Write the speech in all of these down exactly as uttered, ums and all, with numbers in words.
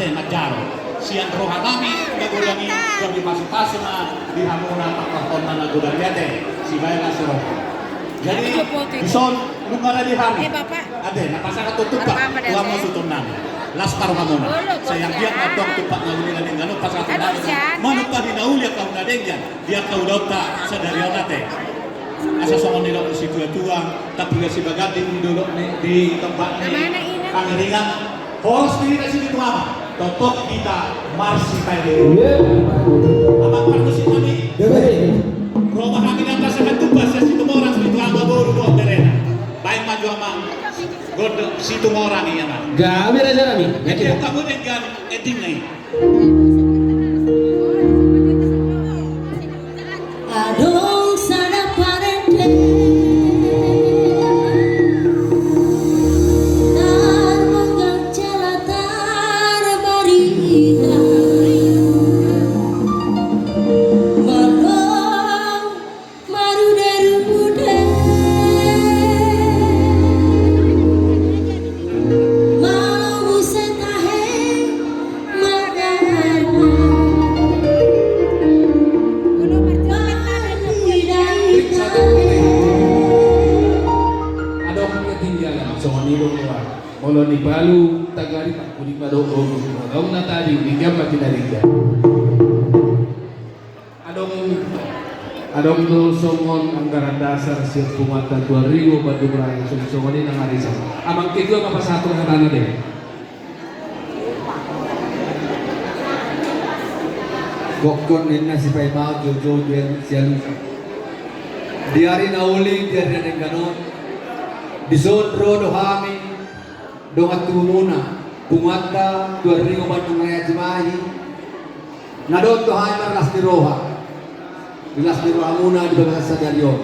Manjalo sian roha nami na godang i, gabe pasupasu ma di hamuna, pangkorhon na godang i ate, sibaen las ni roha. Jadi dison nunga rade hami ate, na pasahat tu tumpak tu hamu suhut nami, las ma rohamuna. Sai anggiat ma antong tumpak na uli na denggan on pasahaton nami, manumpahi na uli angka na denggan di angka ulaonta sadari on ate. Asa songon nidok ni situatua, tapiga sibaganding di dolok ni, di tombak ni pangiringan. Horas do hita sipitu ama, tongtong hita marsipainganan. Amang parmusik nami, ro ma hami na pasahat tumpah sian Situmorang, sipitu ama boru dohot berena. Baen ma jo amang gondang Situmorang i amang. Gabe raja nami. Ende hamu denggan endingna i. Adong sada parende, tarmanggang jala tarbarita, mandok marude-rude. Malo muse tahe mangana. Adong ketinggalan songon i do. Molo ni palu tagari tangkudi madok ogo. Adong na tadi di jam mati dari jam. Adong, adong do songon anggaran dasar sian punguanta Tuan Ringo Bandung Raya, songon i nang ari i. Amang ketua ma pasahat hatana de. Gokkon ninna sipaimaon joujou di sialusan. Di ari na uli, di ari na denggan on, dison ro do hami dongan tubumuna, punguanta Tuan Ringo Bandung Raya Cimahi, na dohot do hami marlas ni roha di las ni rohamuna di bagasan sadari on.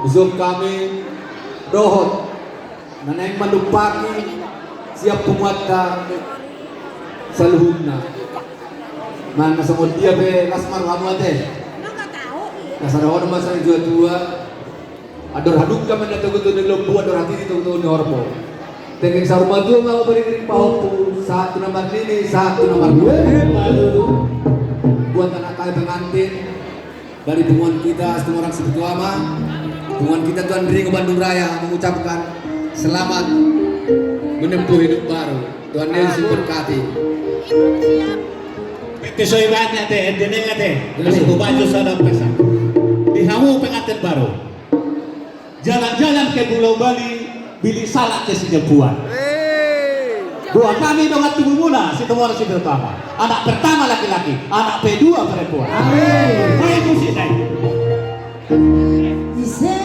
Dison hami dohot na naeng manumpahi sian punguanta saluhutna. Manang na songon dia pe las ma rohamu ate. Na sada on ma sian ni situatua. Andor hadungka ma na togu-togu ni lombu, andor hatiti togu-togu ni horbo. Tenggeng saur matua ma ahu pariring pahompu, sahat tu na marnini, sahat tu na marnono. Buat anak kami pengantin dari punguan kita Situmorang Sipitu Ama, punguan kita Tuan Ringo Bandung Raya mengucapkan selamat menempuh hidup baru. Tuhan Yesus berkati. Pete so ibaen ate, ende nang ate. Kasi hubaen jo sada pesan di hamu pengantin baru. Jalan-jalan ke Pulau Bali, beli salak ke Sijapuan. Buat kami dongan tubumuna Situmorang Sipitu Ama. Anak pertama laki-laki, anak kedua perempuan. Amin. Baik, musik naik. Ise